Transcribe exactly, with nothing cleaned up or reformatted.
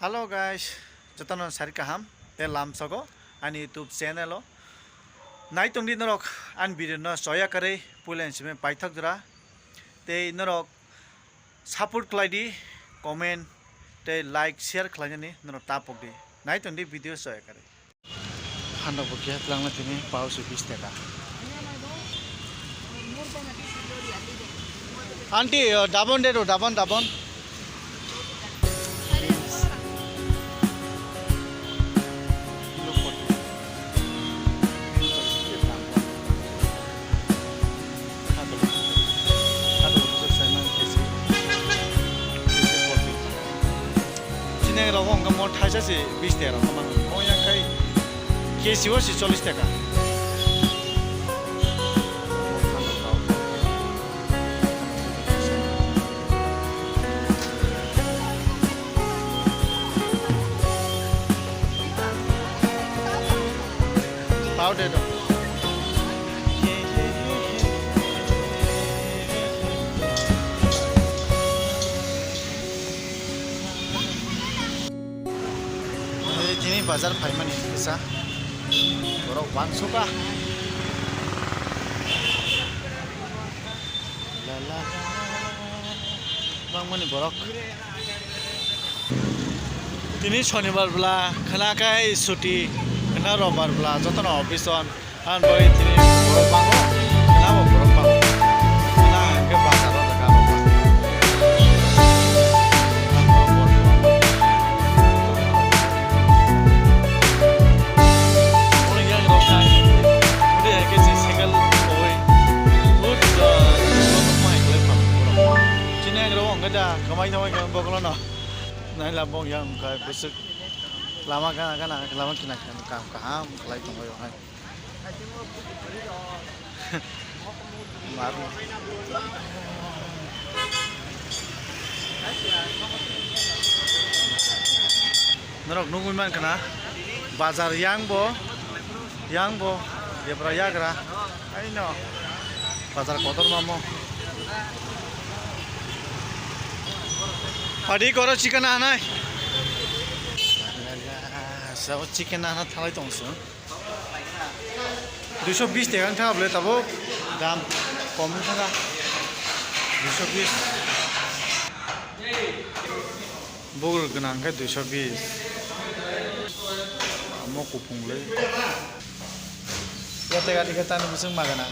Hello guys, jotono sari kaham tei lamsogo ani YouTube channel o. Nai tongdi norok ani video no choya karwi puila simi paithak jora. Tei norok support khlai di, comment tei like, share khlainani norok tapok di. Nai tongdi video choya karwi. Phandok bo keha twlangna tini pao se bis taka. Aunty, uh, dabon de do, dabon, dabon. Chini rok wngkha mo thaisa se bis taka rok khe mano. Mo yang khai K C o se chollish taka. Pao de do. Tini bazar phaimani kisa borok bangsuka. La, la, la, la, la. Bangmani borok. Tini sonibar bwla, khwna khe suti, khwna robar bwla, jotono office on. Ang bai tini borok bango, khwna bo borok bango. Khwna hwnkhe bazar o jaga rok ba. Oro yang rok khai, uri hai khe se cycle oi, uri, uh, mai khlai ma borok. Chini ang rok hwnkhe da, kamai tongmai khe bokolono. Naila bong yang wngkha bwswk lama gana gana lama kina kina kam kaham khlai tongbaio hai. Mar. Norok nugwi mankha na bazar yang bo, yang bo debra yagra. Aino bazar kotor mamo. Padi koro chicken anai. Sabo chicken ana thalai tong sung. Duiso bis taka wng thang bole tabuk dam kom wng thang. Duiso bis. Bugul gwnang khe duiso bis. Amo kupung le. Yate gari khe tani bising magana.